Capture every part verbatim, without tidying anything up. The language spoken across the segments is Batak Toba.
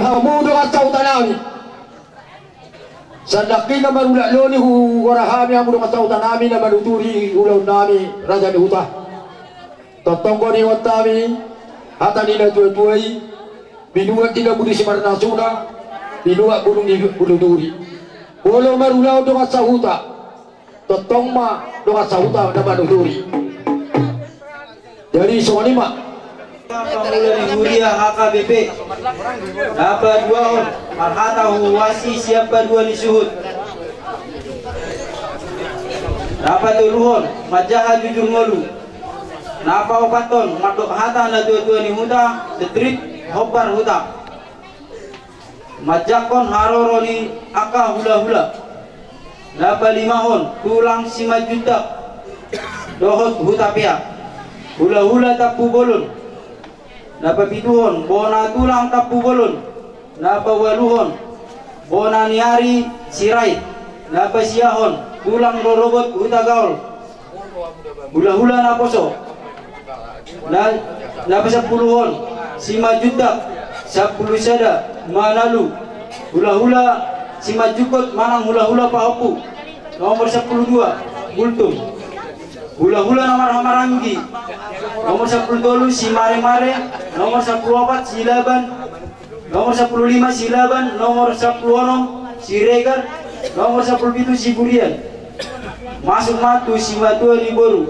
Hamu dongan sahuta nami. Sandangkin na marulak loni hugora hami hamu dongan sahuta nami na manuturi ulaon nami raja ni huta. Tongtong do diingot hami hata ni na tua-tua i, binuat di na buni simarnasuna, binuat bulung ni bulu duri. Molo marulaon dongan sahuta, tongtong ma dongan sahuta na manuturi. Jadi songon i ma. Pangula ni huria H K B P. Na paduahon, marhata huhuasi sian padua ni suhut. Na patoluhon, manjaha jujur ngolu. Na paopathon, mandok hata na tua-tua ni huta, setrip hombar huta. Manjangkon haroro ni angka hula-hula. Na palimahon, tulang Simanjuntak dohot Hutapea, hula-hula Tampubolon. Na papituhon, bona tulang Tampubolon. Na paualuhon, bona ni ari Sirait. Na pasiahon, tulang rorobot Hutagaol, hula-hula naposo. Na, na pasampuluhon, Simanjuntak, sampulu sada, Manalu, hula-hula Simanjungkot manang hula-hula pahompu. Nomor sampulu dua, Gultom, hula-hula na marhaha maranggi. Nomor sampulu tolu, Simare-mare. Nomor sampulu opat, Silaban. Nomor sampulu lima, Silaban. Nomor sampulu onom, Siregar. Nomor sampulu pitu, Siburian. Masuk ma tu simatua ni boru.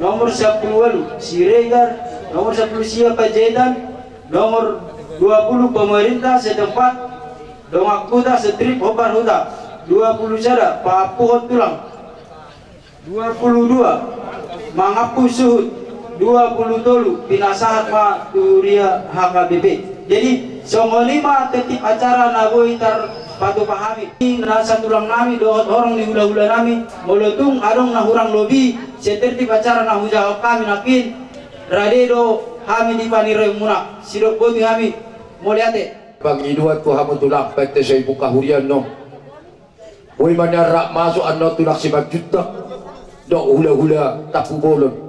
Nomor sampulu ualu, Siregar. Nomor sampulu sia, Panjaitan. Nomor dua puluh, pemerintah setempat. Dongan huta, setrip hombar huta. Dua puluh sada, paampuhon tulang. Dua puluh dua, mangampu suhut. Dua puluh tolu, pinasahat ma tu huria H K B P. Jadi songon i ma tertib acara na boi tarpatupa hami. Na satulang nami dohot horong ni hula-hula nami, molo tung adong na hurang lobi sian tertib acara na hujahahon hami nangkin, rade do hami di paniroi muna. Sidok boti hami. Mauliate. Pangidoan tu hamu tulang, pette so ibuka huria annon. Boi ma niarap masuk annon tulang Simanjuntak dohot hula-hula Tampubolon.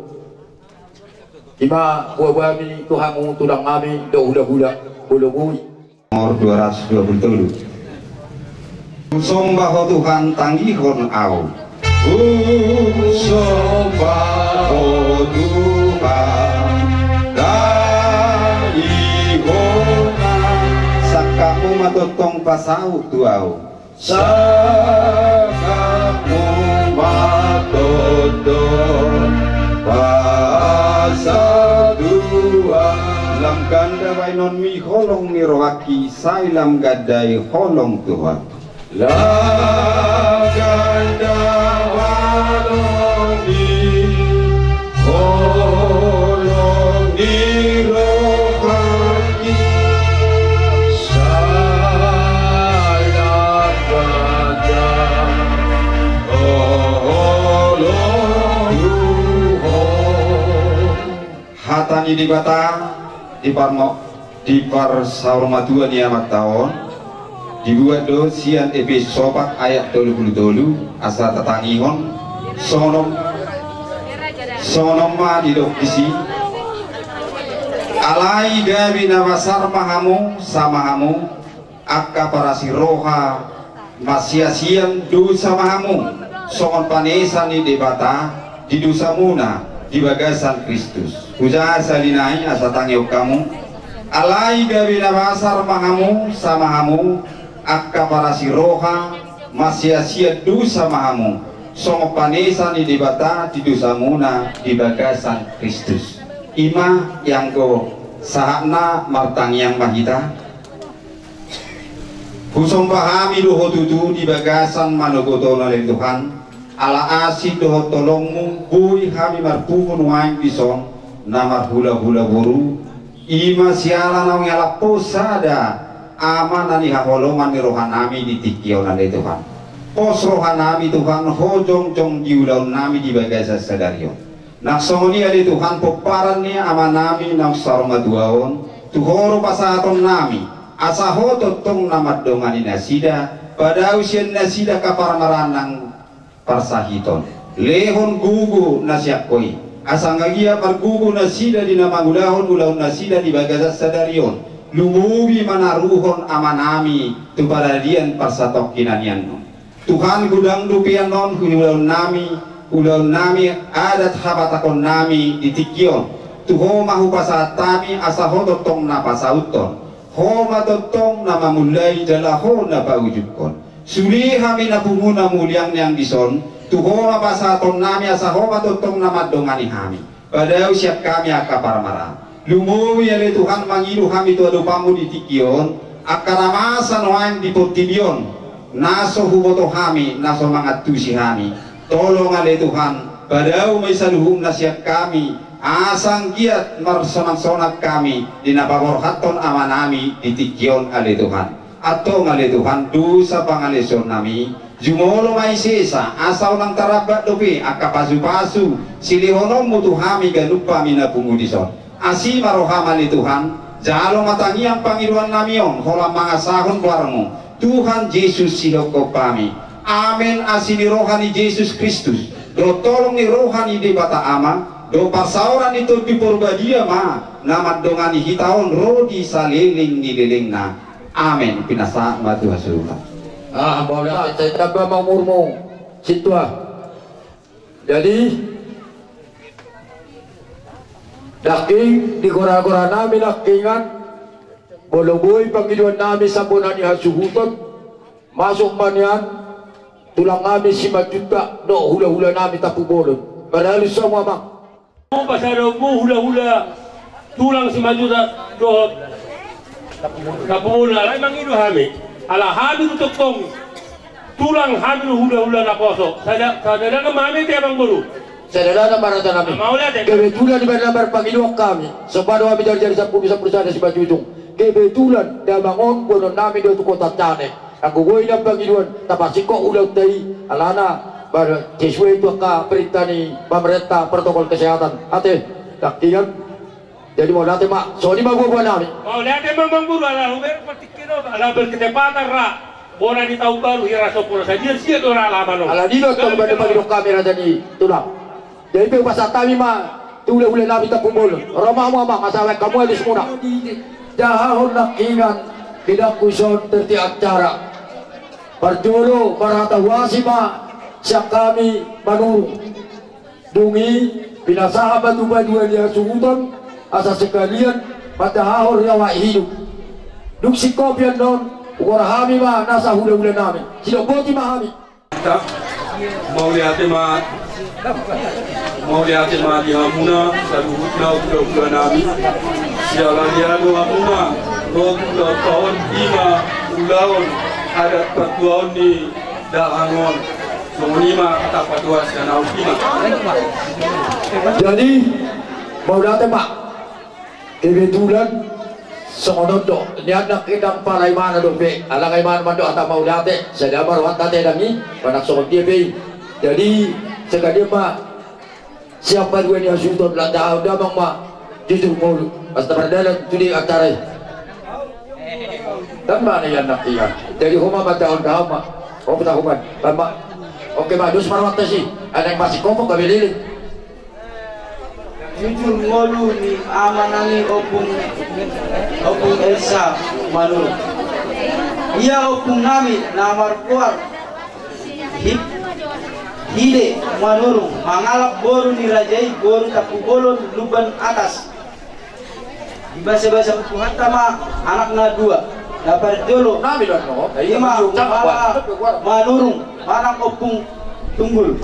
I ma buabua nami tu hamu tulang nami dohot hula-hula, molo boi. Nomor dua ratus dua puluh tolu. Husomba Ho Tuhan, tangihon ahu. Husomba Ho Tuhan, tangihon ahu. Sangkapmu ma tongtong pasaut tu ahu. Sangkapmu ma tongtong pasaut tu ahu. Lam ganda baenonmi holong ni rohangki, sai lam ganda i holong Tuhan. Lam ganda baenonmi holong ni rohangki, sai lam ganda holong Tuhan. Hata ni Debata di parma-, di parsaurmatuan ni amanta on, dibuat do sian Epesus opat ayat tolu pulu tolu, asa tatangihon, songon on, songon on ma didok disi: Alai gabe na basar ma hamu sama hamu, angka parasi roha, masiasian dosa ma hamu, songon panesa ni Debata di dosamuna di bagasan Kristus. Hujaha sahali nai asa tangihon hamu. Alai gabe na basar ma hamu sama hamu, angka parasi roha, masiasian dosa ma hamu, songon panesa ni Debata di dosamuna di bagasan Kristus. I ma ianggo sahatna, martangiang ma hita. Husomba hami do Ho tutu di bagasan manogot on ale Tuhan, ala asi dohot holongmu boi hami marpungu nuaeng dison na marhulahula boru, i ma siala naung ialap ho sada ama na nihaholongan ni rohanami di tingki on ale Tuhan. Pos rohanami Tuhan, ho jongjong di ulaonnami di bagasan sadari on. Nang songon i ale Tuhan, pomparan ni amanami naung saur matua on, tu Ho do pasahatonnami, asa Ho tongtong na mandongani nasida, padao sian nasida angka parmaraan nang parsahiton. Lehon gogo na sian Ho i, asa anggiat margogo nasida di na mangulahon ulaonnasida di bagasan sadari on. Lumobi manaruhon amanami tu paradian parsatongkinan i annon. Tuhan, godang dope annon ulaonnami, ulaonnami adat habatahonnami di tingki on. Tu Ho ma hupasahat hami asa Ho tongtong na pasauthon. Ho ma tongtong na mamulai jala Ho na paujunghon. Sude hami na pungu na muliang nian dison, tu Ho ma pasahatonnami asa Ho ma tongtong na mandongani hami. Padao sian hami angka parmaraan. Lumobi ale Tuhan mangido hami tu adopanMu di tingki on, angka na masa nuaeng di portibi on, na so huboto hami, na so mangantusi hami. Tolong ale Tuhan, padao ma i saluhutna sian hami, asa anggiat marsonang-sonang hami di na paborhathon amanami di tingki on ale Tuhan. Antong ale Tuhan, dosa pangalesionnami, jumolo ma i sesa, asa unang tarambat dope angka pasu-pasu silehononMu tu hami ganup hami na pungu dison. Asi ma rohaM ale Tuhan, jalo ma tangiang pangidoannami on holan mangasahon goarMu, Tuhan Jesus sihophop hami. Amen. Asi ni roha ni Jesus Kristus, dohot holong ni roha ni Debata Ama, dohot parsaoran ni Tondi Porbadia ma na mandongani hita on ro di saleleng ni lelengna. Amen. Pinasahat ma tu hasuhuton. Ah, mauliate, sai tamba ma umurmu, sintua. Jadi, dangking di gora-goranami dangkingan, molo boi pangidoannami sambona ni hasuhuton, masuk ma nian tulangnami Simanjuntak dohot hula-hulanami Tampubolon. Maralus hamu, amang. Pasahatonmu hula-hula tulang Simanjuntak dohot Tampubolon, alai mangido hami. Ala hami do tongtong tulang, hami do hula-hula naposo. Sada, sada dalan ma hami ate, amangboru. Sada dalan ma rajanami. Mauliate. Kebetulan di bagasan pangidoan hami, so pado hami jari-jari sampulu, sampulu sada Simanjujung. Kebetulan damang on boanonnami do tu kota Anjane. Anggo boi na pangidoan, tapasingkop ulaonta i, alana, bar-, sesuai tu angka perintah ni pamarenta protokol kesehatan. Ate, dangkingan. Jadi mauliate ma, songon i ma buabuanami. Mauliate ma, amangboru, ala huber patikki do, ala berketepatan ra. Bona ni taon baru, hira so pola sadia, sian do ra ala manong. Ala ni do tong bani pangidoan hami raja ni tulang. Jadi pe hupasahat hami ma tu hula-hulanami Tampubolon. Ro ma hamu, amang, asa baen hamu alusmuna. Jahahon dangkingan, di dangku son tertib acara. Parjolo marhata huasi ma sian hami Manurung. Dung i pinasahat ma tu paduahon ni hasuhuton, asa sekalian manjahahon riwayat hidup. Dung singkop i annon, hugora hami ma nasa hula-hulanami. Sidok boti ma hami. Mauliate ma, mauliate ma di hamuna saluhutna hula-hulanami. Siala dia do hamuna ro tu ulaonta on, i ma ulaon adat patuaon ni dahahang on. Songon i ma hata patua sian ahu, i ma. Jadi, mauliate ma. Kebetulan songon on do nian, ndang, ndang pala imana dope, ala nga imana mandok hata mauliate, sada ma rohanta ate, ndang i manang songon dia pe i. Jadi, sekalian ma sian paduahon ni hasuhuton, latahon damang ma jujur ngolu, asa tapardalan tu di acara i. Ndang ma na ian, ndang ian. Jadi ho ma manjahahon dahahang ma. Ho, patahuman. Ndang ma. Oke ma, dos ma rohanta si. Ai naeng masingkop on gabe leleng. Jujur ngolu ni amanami Ompung, Ompung Elsa Manurung. Ia ompungnami na margoar Hi-, Hide Manurung, mangalap boru ni raja i, boru Tampubolon Lumban Atas. Di basa-basa Tuhanta ma anakna dua. Na parjolo, nami do annon, i ma Humala Manurung manang Ompung Tunggul.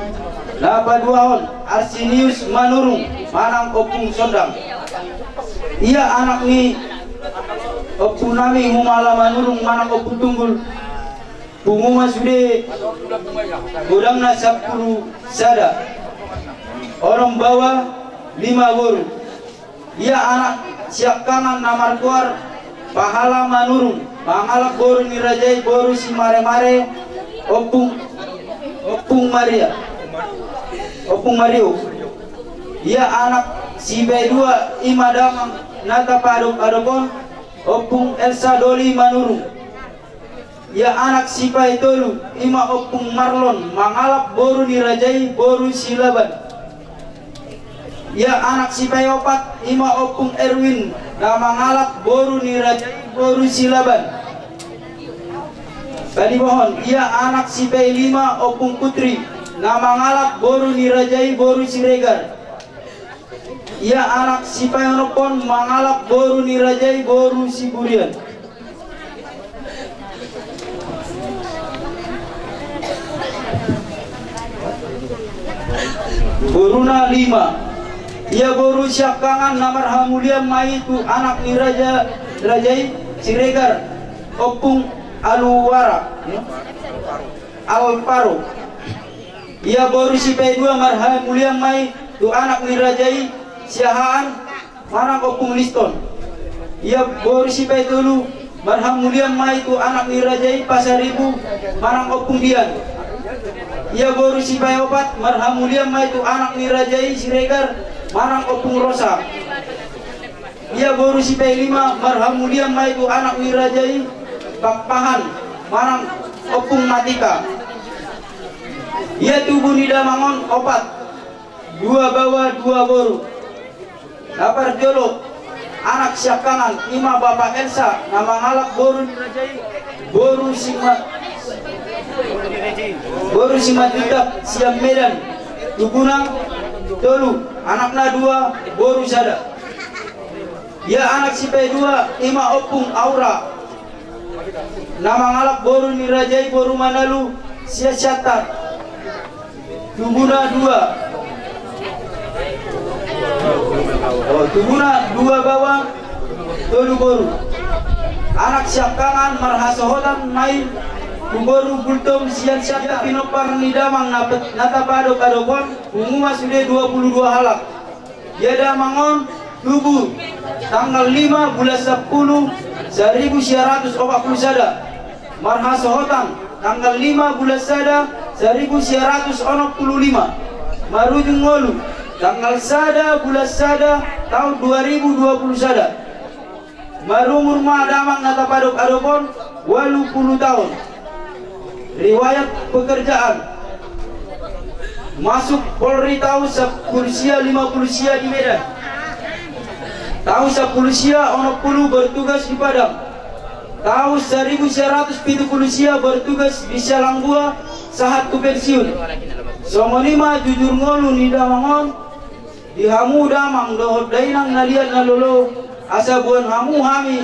Na paduahon Arsinius Manurung manang Ompung Sondang. Ia anak ni ompungnami Humala Manurung manang Ompung Tunggul, pungu ma sude, godangna sampulu sada. Onom baoa, lima boru. Ia anak siangkangan na margoar Pahala Manurung, mangalap boru ni raja i, boru Simaremare, Ompung, Ompung Maria, Ompung Mario. Ia anak sipaidua, i ma damang na tapaadop-adop on, Ompung Elsa Doli Manurung. Ia anak sipaitolu, i ma Ompung Marlon, mangalap boru ni raja i, boru Silaban. Ia anak sipaopat, ima Ompung Erwin, na mangalap boru ni raja i boru Silaban. Tadi mohon, ia anak sipailima Ompung Putri, na mangalap boru ni raja i boru Siregar. Ia anak sipaonomhon mangalap boru ni raja i boru Siburian. Boruna lima. Ia boru siangkangan na marhamulian ma i tu anak ni raja, raja i Siregar, Ompung Aluwara, ya? Alparo. Ia boru sipaidua marhamulian ma i tu anak ni raja i Siahaan manang Ompung Liston. Ia boru sipaitolu marhamulian ma i tu anak ni raja i Pasaribu manang Ompung Dian. Ia boru sipaiopat marhamulian ma i tu anak ni raja i Siregar manang Ompung Rosa. Ia boru sipailima marhamulian ma i tu anak ni raja i Pakpahan manang Ompung Matika. Ia tubu ni damang on opat, dua baoa dua boru. Na parjolo, anak siangkangan, ima Bapa Elsa, na mangalap boru ni raja i, boru Sima-, boru Simatitap sian Medan. Tubuna tolu, anakna dua, boru sada. Ia anak sipaidua, ima Ompung Aura, na mangalap boru ni raja i boru Manalu sian Siantar. Tubuna dua. Oh, tubuna dua baoa, tolu boru. Anak siangkangan marhasohotan ma i tu boru Gultom sian Siantar. Pinompar ni damang na pe-, na tapaadop-adop on, pungu ma sude dua pulu dua halak. Ia damang on tubu tanggal lima bulan sampulu, saribu sia ratus opat pulu sada. Marhasohotan tanggal lima bulan sada, saribu sia ratus onom pulu lima. Marujung ngolu tanggal sada bulan sada, taon dua ribu dua pulu sada. Marumur ma damang na tapaadop-adop on ualu pulu taon. Riwayat pekerjaan: masuk Polri taon sampulu sia lima pulu sia di Medan. Taon sampulu sia onom pulu bertugas di Padang. Taon saribu sia ratus pitu pulu sia bertugas di Sialangbua sahat tu pensiun. Songon i ma jujur ngolu ni damang on. Di hamu damang dohot dainang na liat na lolo, asa boan hamu hami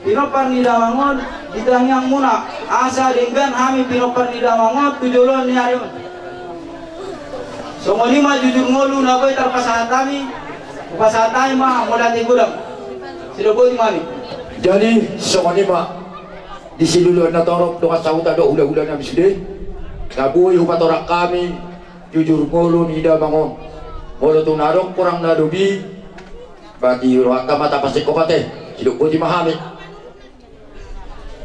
pinompar ni damang on di tangiangmuna, asa denggan hami pinompar ni damang on tu joloan ni ari on. Songon i ma jujur ngolu na boi tarpasahat hami. Hupasahat hami ma mauliate godang. Sidok boti ma hami. Jadi songon i ma di siluluan na torop dongan sahuta dohot hulahula nami sude, na boi hupatorang hami jujur ngolu ni damang on. Molo tung na adong kurang na lobi, berarti rohanta ma tapasingkop ate. Sidok boti ma hami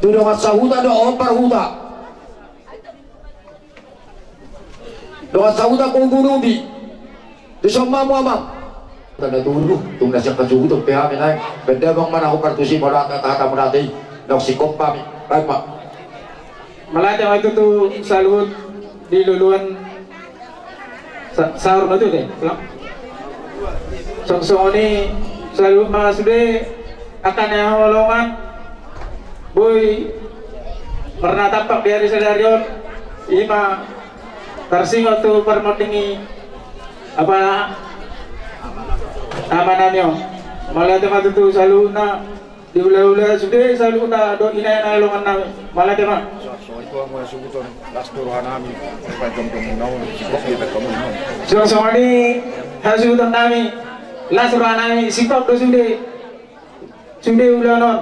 tu dongan sahuta dohot parhuta. Dongan sahuta, kugurupi. Dison ma hamu amang. Tanda tuduh tung na sian hasuhuton pe hami naeng. Baen damang ma na hombar tusi, molo hata-hata mauliate i, na singkop hami. Baen ma. Mauliate ma tutu saluhut di luluan. Sa-, saur matua de, ulang. Song-, songon i saluhut ma sude angka na hinaholongan, boi marnatampak di ari sadari on, ima tarsingot tu parmonding i, apa, amanami on. Mauliate ma tutu saluhutna. Di hulahula sude saluhutna dohot ina na hinaholongan nami. Mauliate ma. So, so, itu amu na subuton, las tu roha nami. Pajom jom naun, singkop di pajom naun. So, songon i hasuhuton nami, las roha nami, singkop do sude. Sude ulaon on.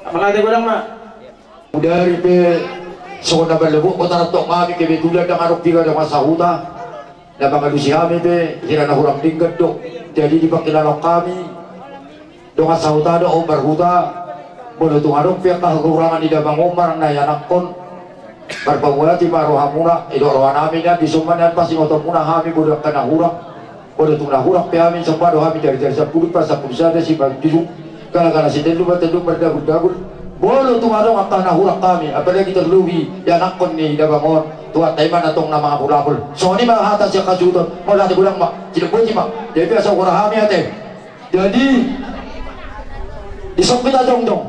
Mauliate godang ma. Mudari pe songon na malebuhon tarantong hami, kebetulan ndang adong piga dongan sahuta na mangalusi hami pe, hira na hurang denggan do. Jadi dipangkilala hami dongan sahuta dohot parhuta, molo tung adong pe angka hahurangan ni damang on manang na ianakhon, marpamuati ma rohamuna, i do roha nami nian, dison ma nian pasingotonmuna hami molo angka na hurang. Molo tung na hurang pe hami, somba do hami jari-jari sampulu, pasampulu sada, simanjujung, gala-gala sitelu, martellu, mardabul-dabul, Molo tung adong angka na hurang hami, apalagi terlebih di anakkon ni damang on, Tuhanta i ma na tong na mangapulapul. Songon i ma hata sian hasuhuton, molo hata godang ma, sidok boti ma. Jadi biasa ukur hami ate. Jadi, di son hita jongjong.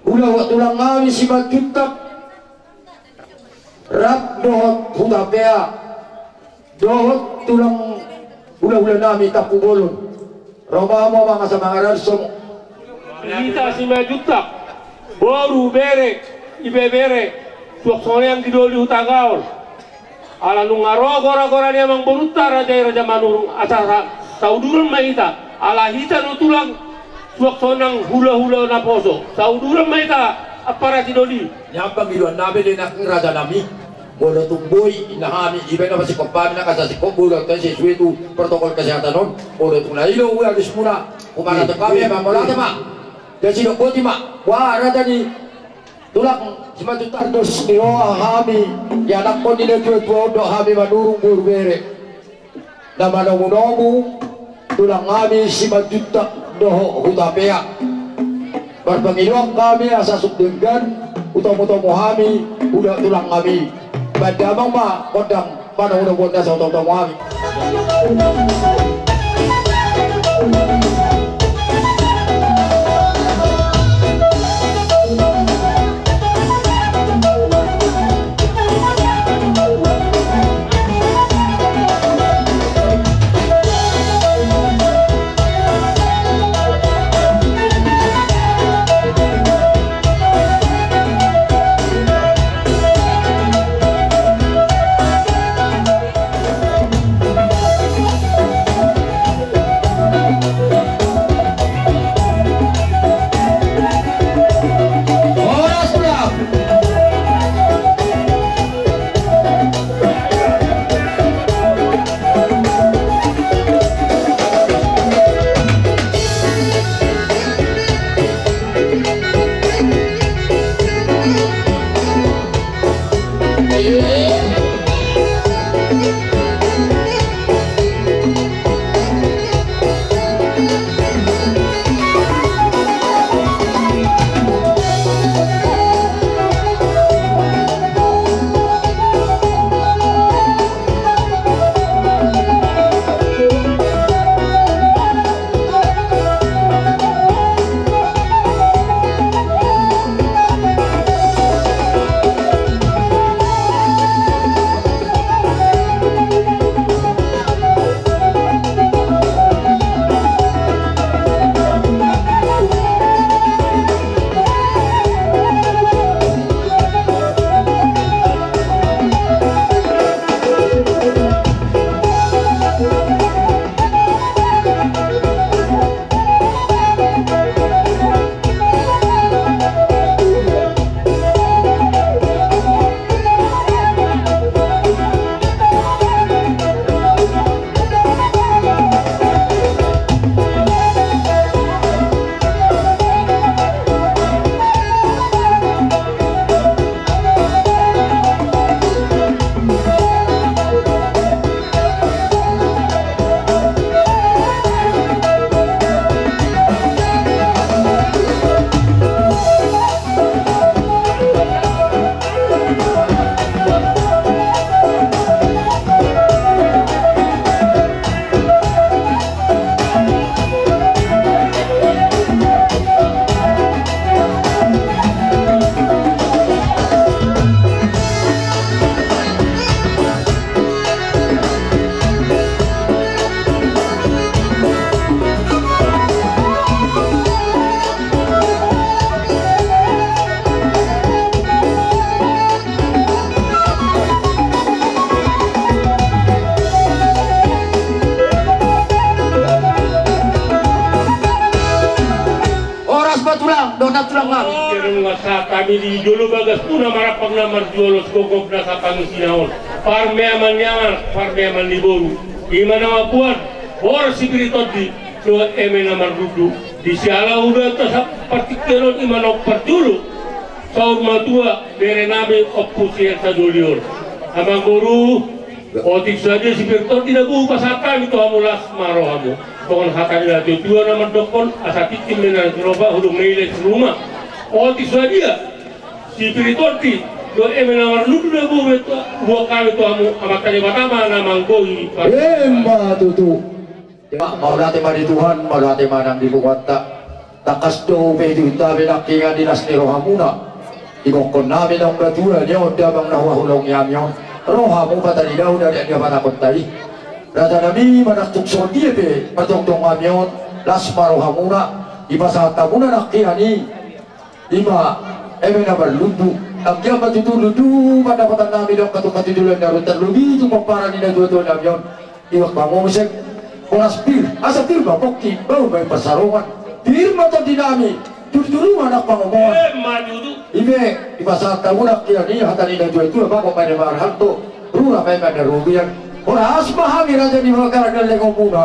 Hula-hula tulang hami Simanjuntak. Rap dohot Hutapea, dohot tulang hula-hula nami Tampubolon. Ro ma hamu amang asa mangaransom. Hita Simanjuntak, boru, bere, ibebere, suang songon i nang di doli Hutagaol. Ala nunga ro gora-gora ni amangborunta raja i Raja Manurung, asa sa-, sauduran ma hita, ala hita do tulang, suang songon i nang hula-hula naposo, sauduran ma hita ampara sidoli. Nyambang iluan nami de nangkin raja nami. Molo tung boi na hami, iba na masingkop hami na kasasingkop, molo tung sesuai tu protokol kesehatan on. Molo tung na i do ulalusmuna, humanatap hami ma, molo ate ma. Jadi sidok boti ma. Wah, raja ni tulang Simanjuntak. Dos ni roha hami, ianakkon ni na tua-tua on do hami Manurung boru bere. Na manomu-nomu tulang hami Simanjuntak dohot Hutapea. Marpangidoan hami asa sundenggan hutomu-tomu hami hula tulang hami. Baen damang ma gondang manomu-nomu on asa hutomu-tomu hami. Horas ma tulang, donat tulang nami. Ia nunga sahat hami di jolo bagasmuna marampang na marjuolo, sigogop na sahat hami sinaon. Parmeaman ni anak, parmeaman ni boru. Ima na mamboan, horas sipir ni tondi, dohot eme na mardudu. Di siala uda ta sa partingkian on ima na parjolo. Saur matua, bere nami ompu sian sadoli on. Amangboru, otik sadia sipir ni tondi na boi pasahat hami tu hamu, las ma rohamu. Songon hata ni natuatua na mandokkon, asa tingki ma na tiropa, hudok na iles ruma. Oti suadia, sipiritonti, do eme na marlundu na boru, buat kami tu hamu, Amanta Debata ma na manggohi. Emma tutu. Mauliate ma di Tuhan, mauliate ma nang di Tuhanta. Tangkas do hupe tu hita be nangkiningan di las ni rohamuna. Igokkon nami naung batua ni on damang na huhaholongi hami on. Rohamu patanidahu dari adi apa takon tai. Raja nami manang tung songon dia pe martongtong hami on, las ma rohamuna. Ipasahat hamuna nangkiningan i. Ima, eme na marlundu, anggiat ma tutu lundu pandapatan nami dohot hatutulan ni ari on, tarlumobi tu pomparan ni natuatua nami on. Iba hamu muse, horas pir, asa pir ma pongki, baru ma i pansalongan. Pir ma tondi nami, tudutudu ma nang pangomoan. Ima tutu. Ibe, ipasahat hamu nangkiningan i hata ni natuatua, bagot ma i na marhalto, rura ma i na marugian. Horas ma hami raja ni bagara na lengonmuna.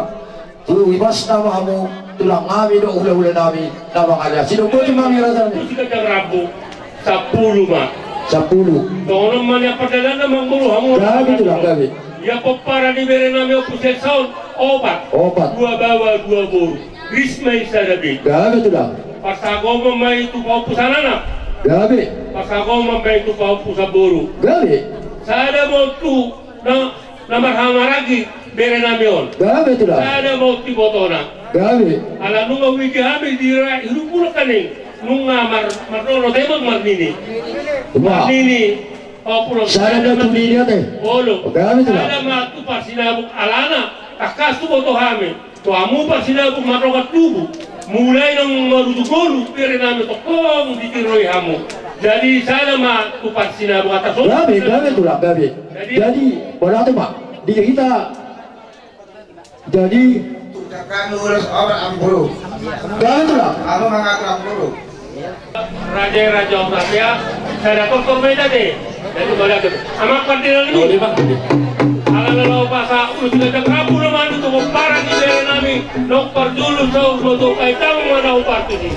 Tu ibas nama hamu, tulang nami dohot hulahula nami, na mangalean. Sidok boti ma hami raja nami. Sampulu ma. Sampulu. Tongon ma nian pardalanan ma mangolu hamu. Gabe tulang, gabe. Ia pomparan ni bere nami Ompu Siahaan on, opat. Opat. Dua baoa, dua boru. Ris ma i sada be. Gabe tulang. Parsagoman ma i tu pahompu sanganak. Gabe. Parsagoman ma i tu pahompu samboru. Gabe. Sada ma on tu na, na marhahamaranggi bere nami on. Gabe tulang. Sada ma on tu ibotona. Gabe. Ala nunga huiga hami di ra-, hidup muna kaning. Nunga mar-, marnono tebot marnini. Ima. Marnini. Sada ma tu nini ate. Olo. Gabe tulang. Sada ma tu parsinabung alana. Tangkas huboto hami. Tu hamu parsinabung mardongan tubu. Mulai naung marujung ngolu bere nami tongtong ditiroi hamu. Jadi sada ma tu parsinabung atas. Gabe, gabe tulang, gabe. Jadi, jadi, bola tu ma. Di hita. Jadi. Kami urus orang ampuru. Gabe tulang. Kamu mengatur ampuru. Raja, raja, raja, sada tortor ma i ate. Jadi, balik. Amang pardalanan i. Ala na laho pasa, ulos na jang rambu na manu tu pomparan ni bere nami, nang parjolo saur matua, bahen hamu ma na hupartusi.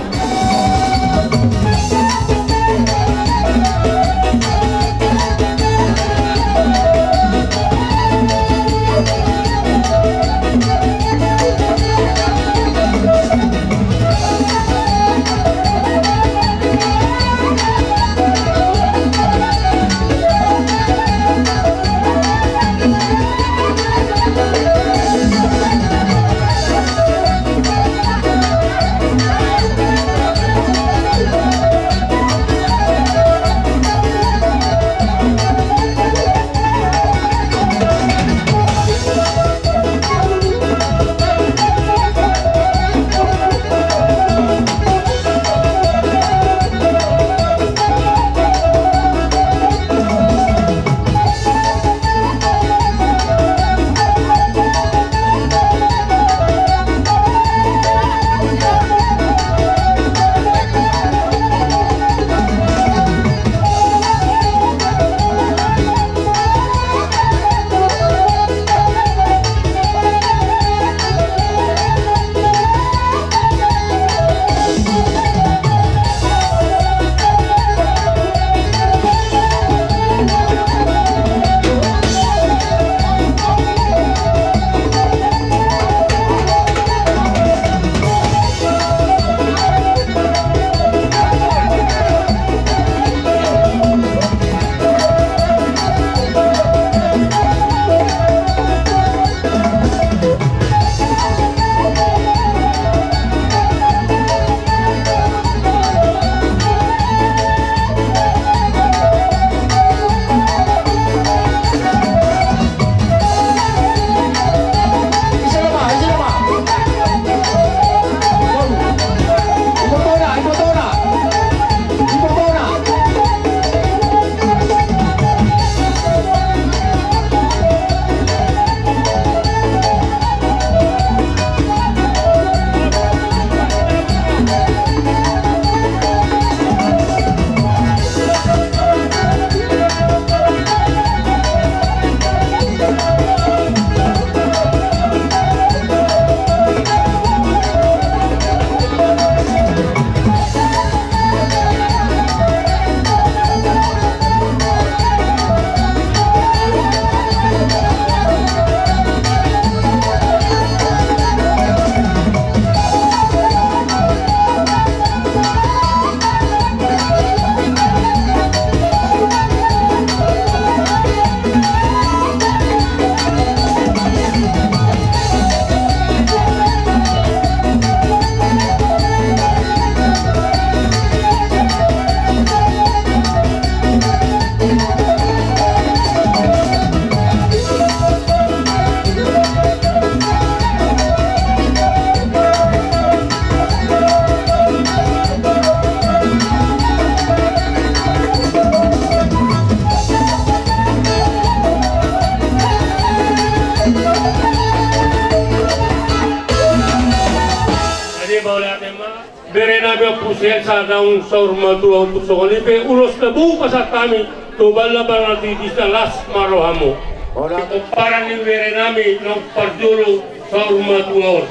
Berenami Ompu Sielsa, naung saur matua, untuk songon i pe ulos na boi pasahat hami tu balga-balga na titis, las ma rohamu. Pomparan ni berenami naung parjolo saur matua on.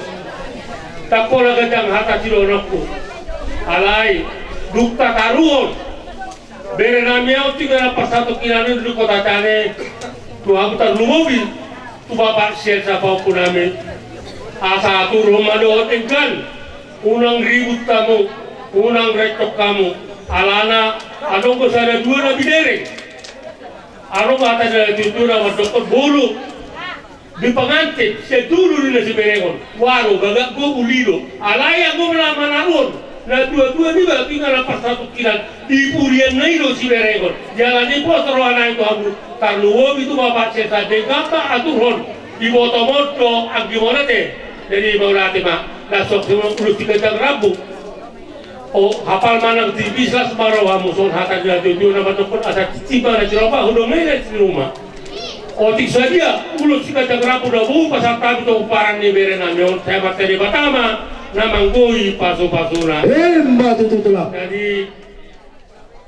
Ndang pola ganjang hata sidohononku. Alai dung tataruhon berenami ahu, tinggal na parsatongkinan i di Kota Cane, tu hamu tarlumobi tu Bapak Sielsa pahompunami, asa aturhon ma dohot denggan, unang ribut hamu, unang rencong hamu. Alana adong do sada dua na binereng. Adong hata ni natuatua na mandokkon, molo di panganten sian julu ninna siberengon, waro gagak do, uli do. Alai anggo na manaruhon natuatua niba, tinggal na parsatongkinan, di purianna i do siberengon. Jala diposo rohanami tu hamu, tarlumobi tu Bapak Sielsa, denggan ma aturhon. Ibotom on do anggimon ate. Jadi mauliate ma. Na songon i ma ulos siganjang rambu. O, hapal ma nang tipis, las ma rohamu, songon hata ni natuatua na mandokkon, asa cicip ma na siropa, hudong ma i na sinuma. Otik sadia ulos siganjang rambu na boi pasahat hami tu pomparan ni berenami on, sai Amanta Debata ma na manggohi pasupasuna. Emma tutu, Tulang. Jadi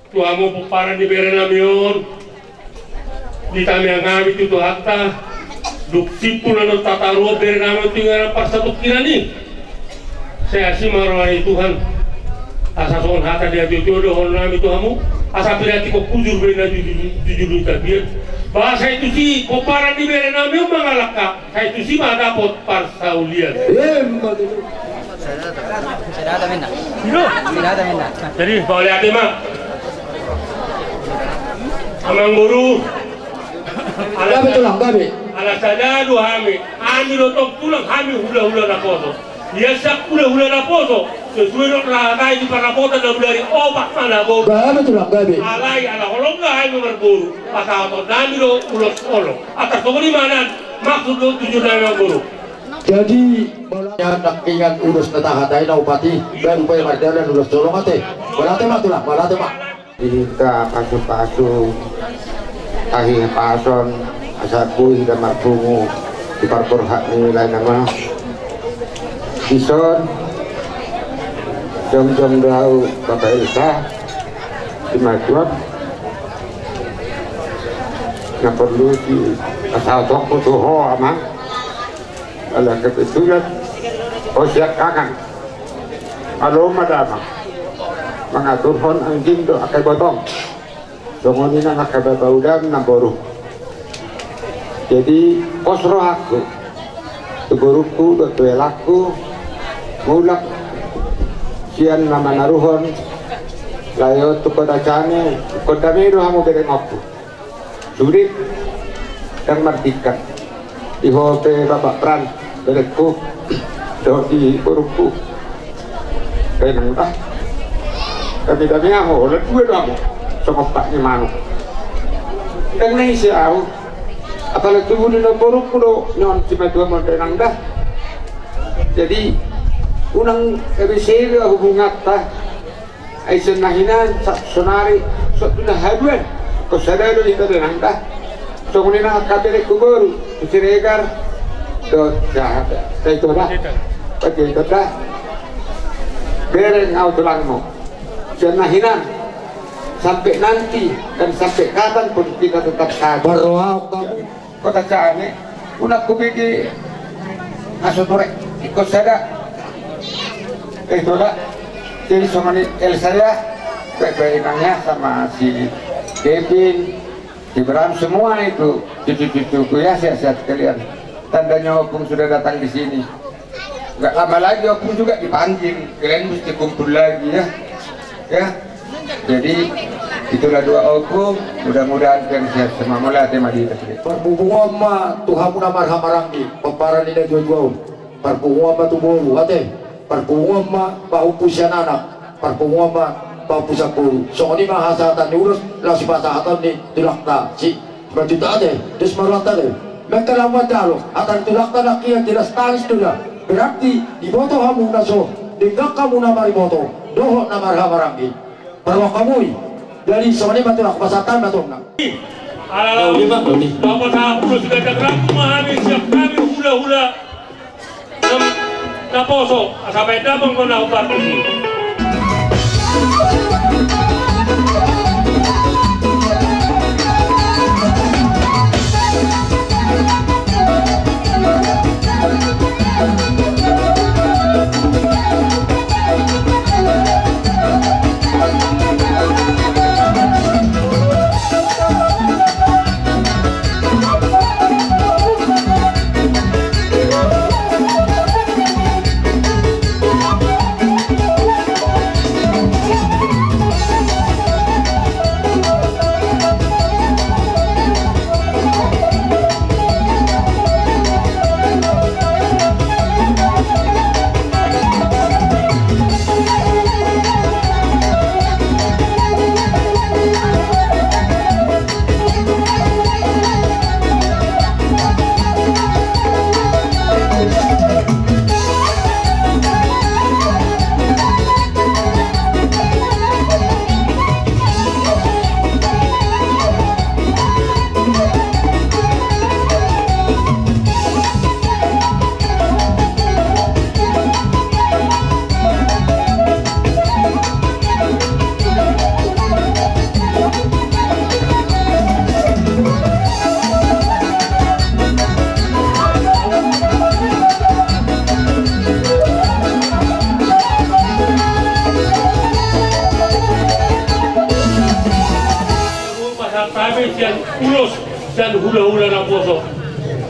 tu hamu pomparan ni berenami on, di tamiang hami tu Tuhanta, dung simpul na tataruhon berenami on, tinggal na parsatongkinan i, sai asi ma roha ni Tuhan. Asa songon hata ni natuatua dohononnami tu hamu, asa pinantikhon hujur be na di julu ni tapian. Ba sai tusi pomparan ni berenami on mangalangka, sai tusi ma dapot parsaulian. Emma tutu. Jadi mauliate ma. Amangboru. Gabe, Tulang, gabe. Ala sada do hami, hami do tong, Tulang, hami hulahula naposo. Ia sian hulahula naposo, sesuai dohot na lae di parnapotan na bodari, opat ma na boru. Gabe, Tulang, gabe. Alai ala holong do hami marboru, pasahatonnami do ulos holong. Asa songon i ma na maksud dohot tujunami, Amangboru. Jadi, mauliate ma, nangkiningan ulos na tahatai na opat i, baru pe mardalan ulos holong ate. Mauliate ma, Tulang, mauliate ma. Di hita pasupasu, tahi hapason, asa boi hita marpungu di parborhat ni lae nama. Dison jongjong do ahu Bapak Elsa, di Matuak, na porlu di pasahatonku tu ho, Amang. Ala kebetulan ho siangkangan, malo ma damang mangaturhon anggim dohot angka ibotong. Songon i nang angka bapaudam, namboru. Jadi pos rohangku tu borungku dohot tu helangku, mulak sian na manaruhon lae on tu Kota Cane, ingkon dame do hamu berengonku. Sude ndang martingkat. Di ho pe Bapak Pran, berengku, dohot di borungku. Tenang da. Dame-dame ahu, holan dua do ahu, songon pat ni manuk. Ndang na ise ahu. Apala tubu ni namborungku do nion, simatua mon, tenang da. Jadi unang ebesebe hubunganta. Ai sian na hinan sa-, sonari, so tu na haduan, ingkon sada do hita, tenang da. Songon i nang angka berengku boru, tu Siregar dohot Jahat, Panjaitan da. Bereng ahu tulangmu. Sian na hinan, sampe nanti dan sampe kapan pun kita tetap satu. Baru ahu kamu. Kota Cane, unang hubege na so turek, ingkon sada. Eh, Toda. Jadi songon i Elsa ya, baik-baik nang ya sama si Kevin, si Bram, semua itu cucu-cucuku ya, sehat-sehat sekalian. Tandanya Opung sudah datang di sini. Nggak lama lagi Opung juga dipanggil, kalian mesti kumpul lagi ya. Ya. Jadi itulah doa Opung, mudah-mudahan kalian sehat semua. Mauliate ma di hita. Parpunguon ma tu hamu na marhahamaranggi, pomparan ni natuatua on. Parpunguon ma tu boru ate. Parpunguon ma pahompu sian anak. Parpunguon ma pahompu sian boru. Songon i ma hasahatan ni ulos, laos pasahaton ni tulangta si Batu ta ate, dos ma rohanta ate. Mengkalamuan dalo, hata ni tulangta nangkin, jelas tangis do da. Berarti diboto hamu na so denggan hamu na mariboto dohot na marhahamaranggi. Parrohahon hamu i. Jadi songon i ma tulang, pasahat ma tong nang. Ala laho, bapak tahu, sudah ada rambu ma hami, siap hami hulahula. Naposo, asa baen damang ma na umpat tusi. Pasahat hami sian ulos sian hulahula naposo.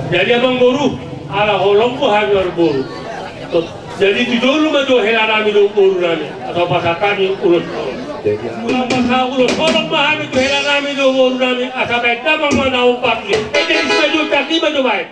Jadi amangboru, ala holong do hami marboru. Jadi tu jolo ma jo helanami dohot borunami, asa pasahat hami ulos. Pasahat ulos holong ma hami tu helanami dohot borunami, asa baen damang ma na umpat tusi. Jadi sima jo, jadi sima jo baen.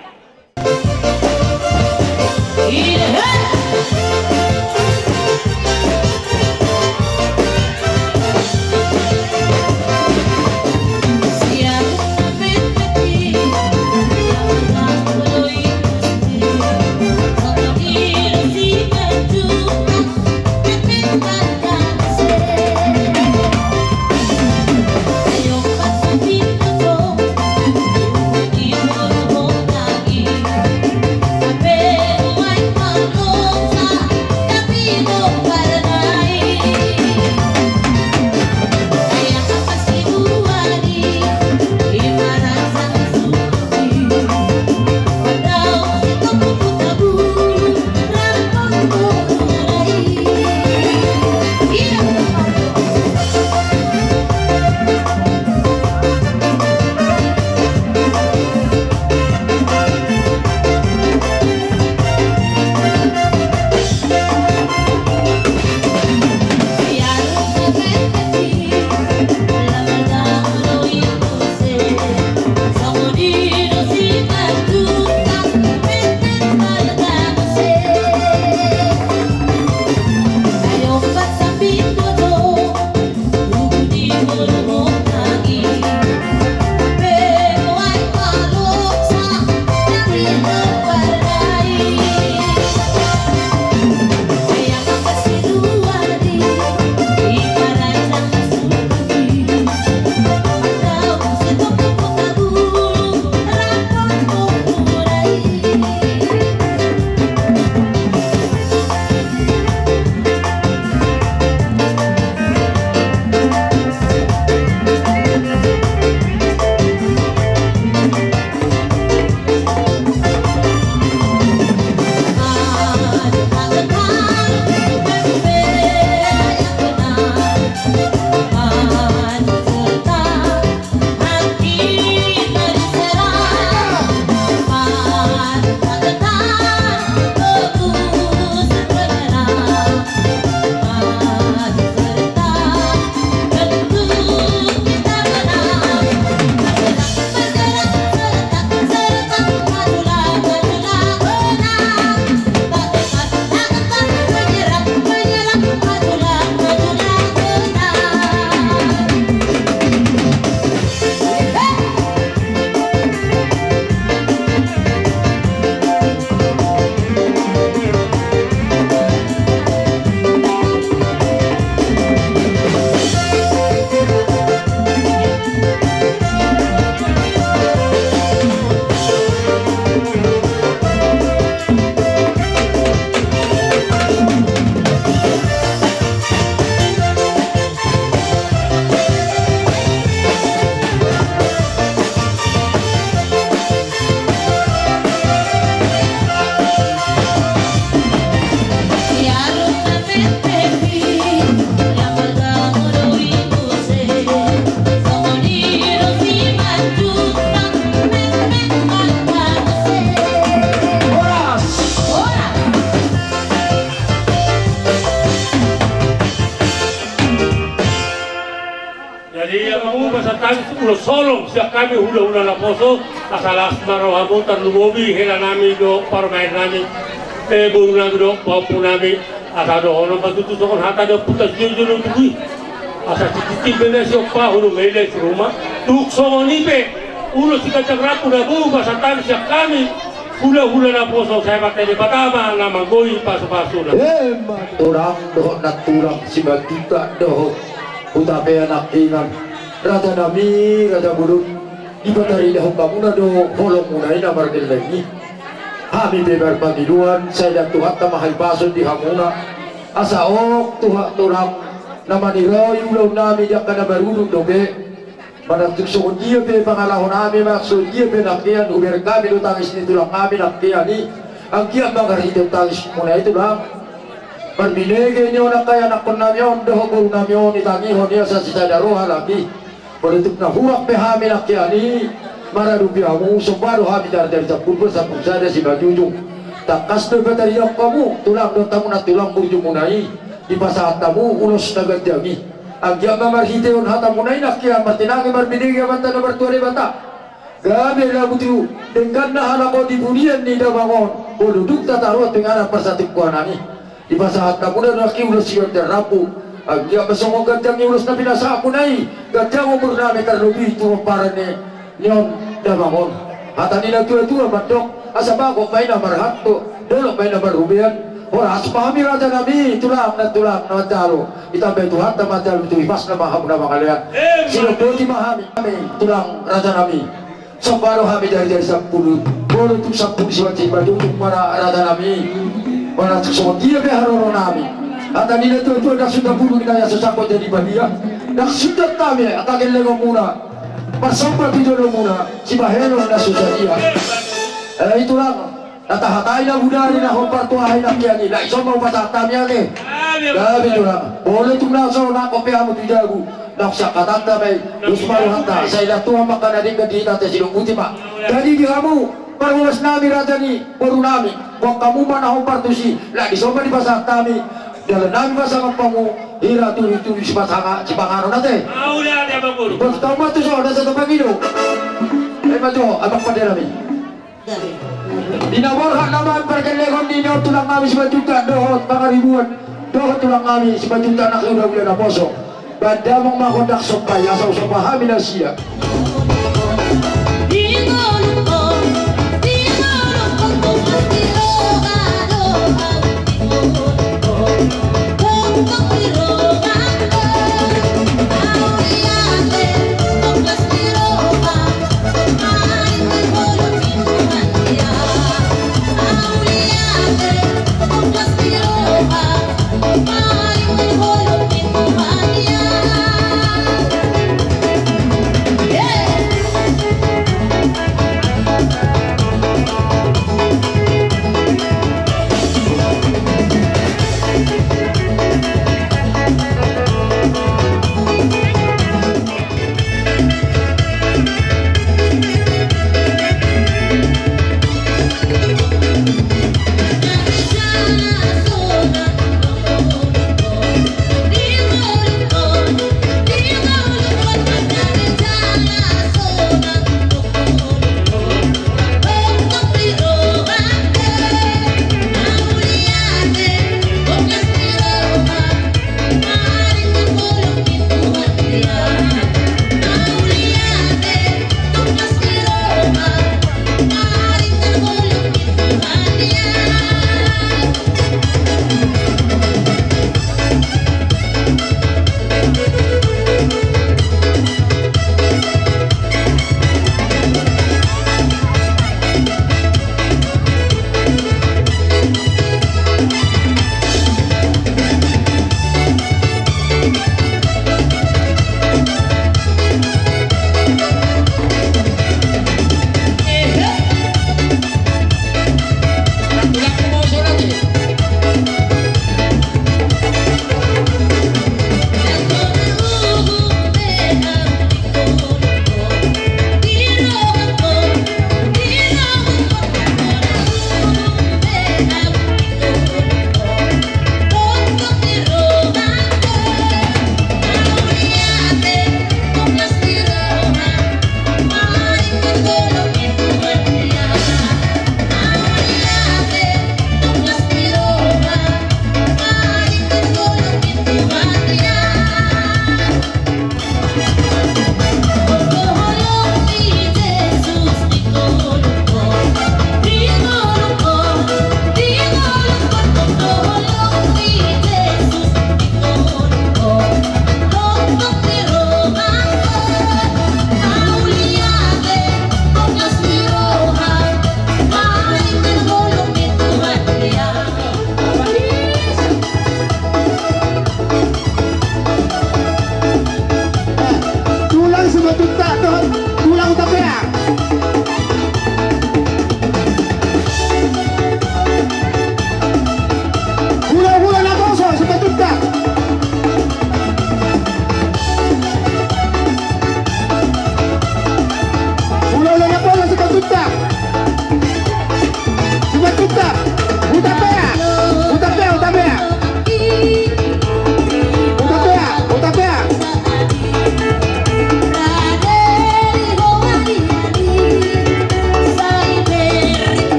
Ia hamu pasahat hami ulos holong sian hami hulahula naposo, asa las ma rohamu, tarlumobi helanami dohot parumaennami, eh, borunami dohot pahompunami. Asa dohonon ma tutu songon hata ni ompunta si Jojo do tutu i. Asa sititi pe na siompa, hulu mele si Ruma. Tung songon i pe ulos siganjang rambu na boi pasahat hami sian hami hulahula naposo, sai marhite Debata ma na manggohi pasupasuna. Emma tulang dohot nantulang, Simanjuntak dohot Hutapea nangkiningan, rajanami, raja bolon, dipataridahon hamuna do holongmuna i na margelleng i. Hami pe marpangidoan, sai dang Tuhanta ma hahipason di hamuna. Asa on tuha tulang, na maniroi ulaonnami di angka na marudut dope. Manang tung songon dia pe pangalahonami, manang songon dia pe nangkiningan, hubereng hami do tangis ni tulangnami nangkiningan i. Anggiat ma marhite tangismuna i tulang, marbinege ni on angka ianakkonnami on dohot borunami on, ditangihon i asa sisada roha lagi. Molo tung na hurang pe hami nangkiningan i maradopi hamu, somba do hami jari-jari sampulu, sampulu sada simanjujung. Tangkas do ipataridahon hamu tulang dohot hamu nantulang burjumuna i, dipasahat hamu ulos na ganjang i. Anggiat ma marhitehon hatamuna i nangkiningan martinangi marbinege Amanta na martua Debata. Gabe lamu tu dengganna halak on di pudian ni damang on, molo dung tataruhon tu inganan parsatongkinan i. Dipasahat hamuna do nangkin ulos siganjang rambu. Anggiat ma songon ganjang ni ulos na pinasahatmuna i, ganjang umurnami tarlobi tu pomparan ni on damang on. Hata ni na tua-tua mandok, asa bagot ma i na marhalto, dolok ma i na marrubean. Horas ma hami rajanami, tulang nantulang na manjalo. Ditambai Tuhanta ma jalo tu hipasna ma hamu na mangalean. Sidok boti ma hami, hami tulang rajanami. Somba do hami jari-jari sampulu, bolo tung sampulu simanjujung, bolo tung mana rajanami. Mana tung songon dia pe haroronami. Hata ni na tua-tua, dang suda bulu ni na ya sosako jadi badia. Dang suda tami angka gellengonmuna marsomba tu jolomuna, sibahenon na so sadia. Eh, i tulang. Na tahatai na budari na hombar tu aha i nangkiningan i, na dison ma hupasahat hami ate. Gabe tulang. Bolo tung na so nangkok pe hamu tu jabu, na sian hatanta ma i. Dos ma rohanta, sai dang Tuhan ma angka na denggan di hita ate, sidok boti ma. Jadi di hamu parhobasnami, raja ni borunami, boan hamu ma na hombar tusi, na dison ma dipasahat hami dalannami pasangaphon hamu, hira turi-turi sipasanga, sipanganon ate. Boan hamu ma tuson, na so tapangido. Ai ma jo, abang pandenami. Di na borhat nama pargellengon ni on tulang nami Simanjuntak dohot Pangaribuan, dohot tulang nami Simanjuntak na hulahula naposo. Baen damang ma gondang somba i asa husomba hami nasida.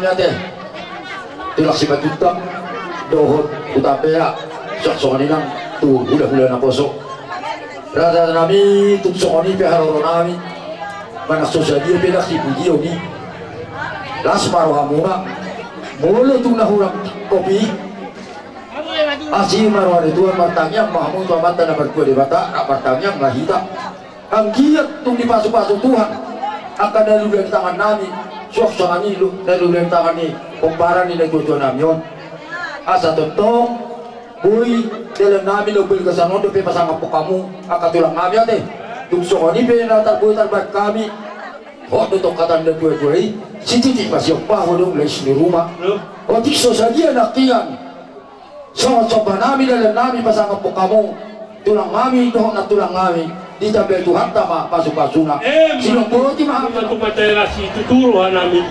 Ate, tulang Simatupang dohot Hutapea, suang songon i nang tu hulahula naposo. Raja nami, tung songon i pe haroro nami, manang so sadia pe ndang sipujion i, las ma rohamuna. Molo tung na hurang kopi, asi ma roha ni Tuhan. Martangiang ma hamu tu Amanta na martua Debata, rap martangiang ma hita. Anggiat tung dipasupasu Tuhan angka na niula ni tangan nami, suang songon i na niula ni tangan ni pomparan ni natuatua nami on. Asa tongtong boi dalan nami na umbalga sian on dope pasangaphon hamu angka tulang nami ate. Tung songon i pe na tarboi tarbahen hami. Hot do tong hata ni natuatua i, sititi ma siompa, ho do lais ni ruma. Otik so sadia nangkiningan songon somba nami, dalan nami pasangaphon hamu tulang nami dohot nantulang nami, ditambai Tuhanta ma pasupasuna. Em. Sinong boti ma hami. Ima tutu mansai las situtu roha nami.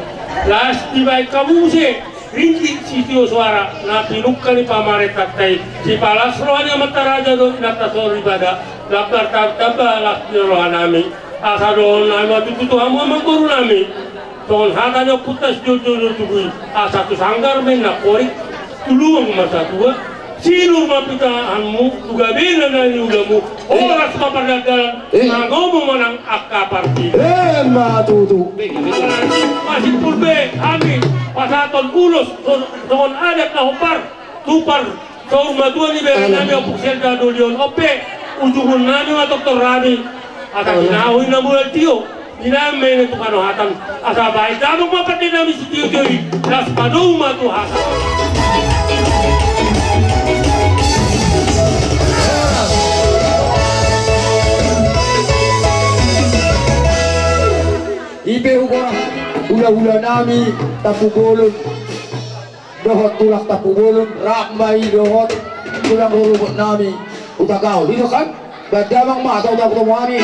Las dibahen hamu muse ringgit sitio soara na pinungka ni pamarentanta i, sipalas roha ni amanta raja dohot inanta soripada, lam martamba las di roha nami. Asa dohonon nami ma tutu tu hamu amangboru nami, songon hata ni ompunta Sidodo Tugu i: Asa tu sanggar ma inna horing, tu luang ma satua, sinur ma pinahanmu tu gabena na niulamu, horas ma pardaldalan, mangomo ma nang angka parti. Ima tutu. Masimpul be hami pasahathon ulos songon adat na hombar tu par saur matua ni bere nami Ompung Selda Dolion. On pe, ujungon nami ma tongtong hami. Asa hinahu i na mulak tio, di nami ma i na tu hanohatan. Asa bahen damang ma pande nami sitiotio i, las padomu ma tu hata. I pe hugoran hulahula nami Tampubolon dohot tulang Tampubolon, rap ma i dohot tulang rorobot nami Hutagaol. Didok kan? Bahen damang ma, asa hutagogo hami.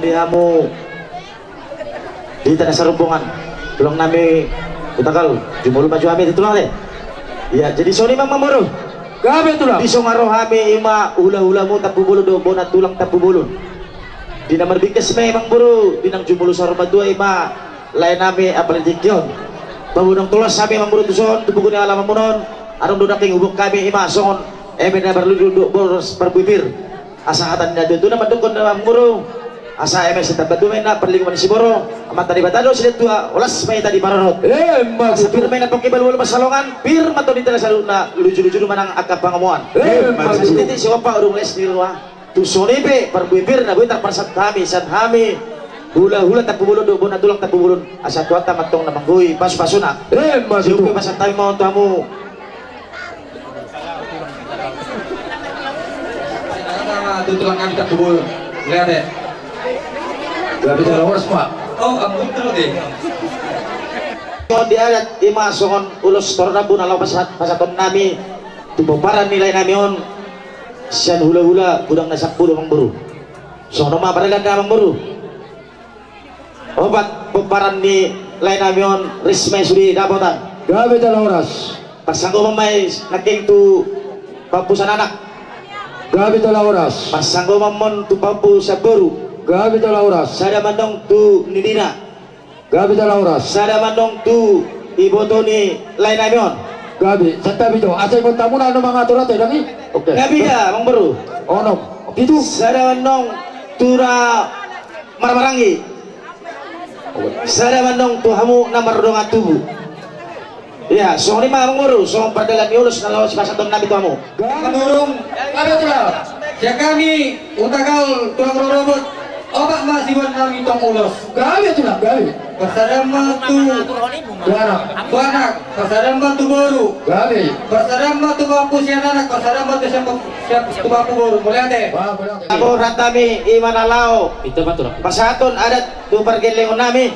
Di hamu di tano sarombongan, tulang nami Hutagal, jumolo maju hami di tulang de. Ia, jadi songon i ma, Amangboru. Gabe tulang. Di son na ro hami i ma hula-hulamu Tampubolon dohot bona tulang Tampubolon. Di na marbingkes ma i, Amangboru, di naung jumolo saur matua i ma lae nami, apala di tingki on. Pabodong tolhas hami, Amangboru, tuson tu pogu ni alamanmuna on. Adong do nangkin huboan hami i ma songon eme na parlunjur dohot boras parbue pir. Asa hata ni natuatua na mandokkon, Amangboru, asa eme sitambatua ma inna, parlinggoman ni siborok, Amanta Debata do silehon tua, horas ma hita di parorot. Emma tutu. Asa pir ma inna pongki, balu-balu pansalongan, pir ma tondinta na saluhutna, luju-luju do manang angka pangomoan. Emma tutu. Asa sititi siompa udung les ni roha. Tung songon i pe parbue pir na boi tarpasahat hami sian hami hula-hula Tampubolon dohot bona tulang Tampubolon, asa Tuhanta ma antong na manggohi pasu-pasuna. Emma tutu. Jadi hupasahat hami ma on tu hamu. Tulang nami Tampubolon. Lihat, eh. Gabe tulang, horas ma. Oh, ampun, tulang, eh. Songon di adat i ma songon ulos toru rambu na laho pasahat, pasahaton nami tu pomparan ni lae nami on sian hula-hula godang na sampulu, Amangboru. Songon on ma paradaanna, Amangboru. Opat pomparan ni lae nami on, ris ma i sude dapotan. Gabe tulang, horas. Parsanggoman ma i nangkin tu pahompu sian anak. Gabe tulang, horas. Parsanggoman ma on tu pahompu sian boru. Gabe tulang, horas. Sada ma antong tu nidina. Gabe tulang, horas. Sada ma antong tu iboto ni lae nami on. Gabe, santabi jo. Asa ingot hamu na mangatur ate dang i. Oke. Gabe da, Amangboru. Onom. Pitu. Sada ma antong tu na marhahamaranggi. Sada ma antong tu hamu na mardongan tubu. Ia, songon i ma, Amangboru, songon pardalan ni ulos na laho sipasahaton nami tu hamu. Manurung. Gabe tulang. Sian hami Hutagal, tulang rorobot, opat ma siboan nami tong ulos. Gabe tulang, gabe. Parsada ma tu anak. Tu anak, parsada ma tu boru. Gabe. Parsada ma tu pahompu sian anak, parsada ma tu sian, sian tu pahompu boru. Mauliate. Wah, mauliate. Abo rata mi i ma na laho. Ita ma tulang. Pasahaton adat tu pargellengon nami.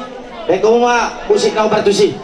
Baen hamu ma musik na hombar tusi.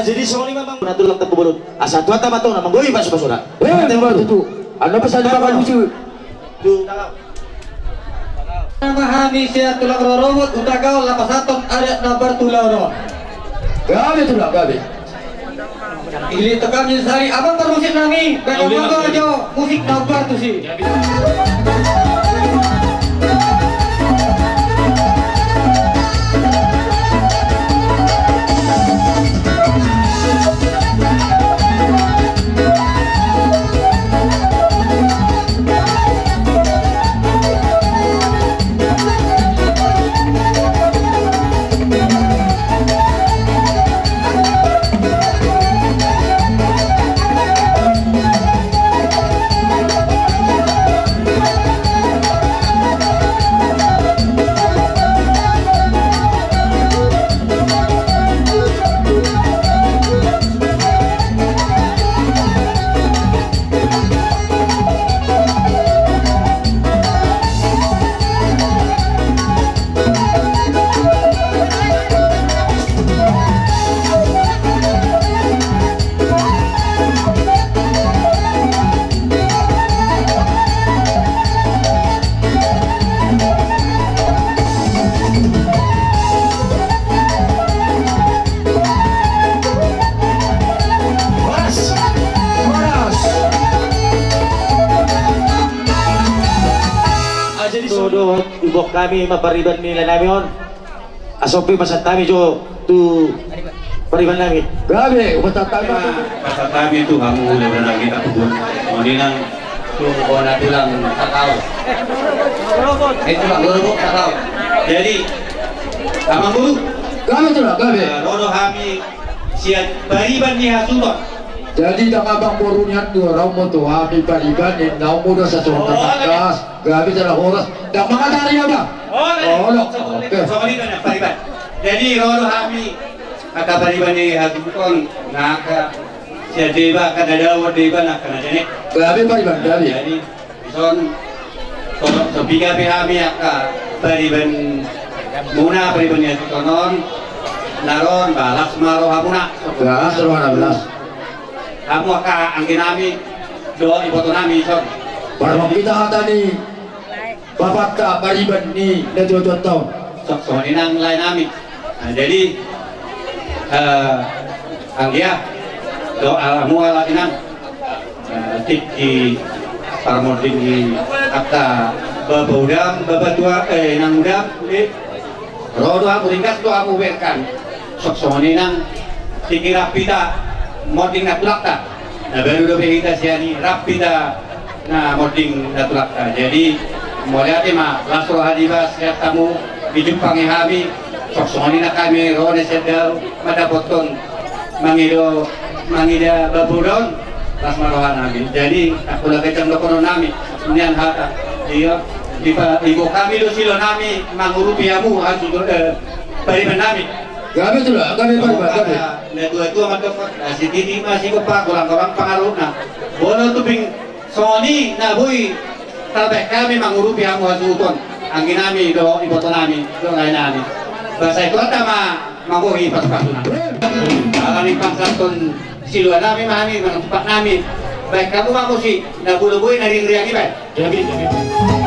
Jadi songon i ma amang na tulang Tampubolon. Asa tuat ma tong na manggohi pasu-pasuna. Eh, memang tutu. Anda pesan Bang Alusi. Nama hami sian tulang rorobot Hutagaol na pasahathon adat na martulaon on. Gabe tulang, gabe. Ilit kami sari amang parmusik nami, baik amang jo musik na martusi. Horas, horas. Ah, jadi so dohot, iboan hami ma pariban ni lae nami on. Asa on pe pasahat hami jo tu pariban nami. Gabe, pasahat hami. Pasahat hami tu hamu, udah lagi tak kubur. Mendingan tu bona tulang Hutagaol. Eh, tulang rorobot Hutagaol. Jadi, amang guru. Gabe tulang, gabe. Eh, ro do hami sian pariban ni hasuhuton. Jadi, dang amang boru nian do, ro ma tu hami pariban ni naung muda sasongon. Oh, tangkas. Gabe tulang, horas. Dang mangatari abang. Oh, oh, oke. Songon i do na pariban. Jadi, ro do hami angka pariban ni hasuhuton, na angka sian deba, angka na dao deba, na angka na jenek. Gabe pariban, gabe. Jadi, dison, so, so piga pe hami angka pariban muna, pariban ni hasuhuton on, na ro on, ba las ma rohamuna. Las rohamuna, las. Hamu angka anggi nami dohot iboto nami dison. Parhon hita hata ni bapanta pariban ni natuatuanta on. Sok songon i nang lae nami. Nah, jadi, eh, anggia dohot hamu lae nami. Eh, tingki parmonding ni angka bapa udam, bapa tua, eh, inang udam, eh, ro do hamu, ringgas do hamu berkan. Sok songon i nang tingki rap hita monding natulangta. Na baru dope hita sian i rap hita na monding natulangta. Jadi, mauliate ma, las roha ni bas, sian hamu, dijumpangi hami, sok songon i nang hami ro na sian dao, mandapothon, mangido, mangida bapa uda on, las ma roha nami. Jadi, anggo na ganjang dohonon nami, nian hata, iyo, ipa-, iboan hami do silua nami, mangurupi hamu, hasuhuton, eh, pariban nami. Gabe tulang, gabe pariban, gabe. Natuatua mandok, sititi ma sigompa, golang-golang pangarahutna. Molo tung pe songon i na boi tarbahen hami mangurupi hamu hasuhuton, anggi nami dohot iboto nami dohot lae nami. Ba sai tu hata ma manggohi pasu-pasuna. Ala ni pasahathon silua nami ma hami manang tumpak nami. Bahen hamu ma muse na molo boi na riang-riang i bahen.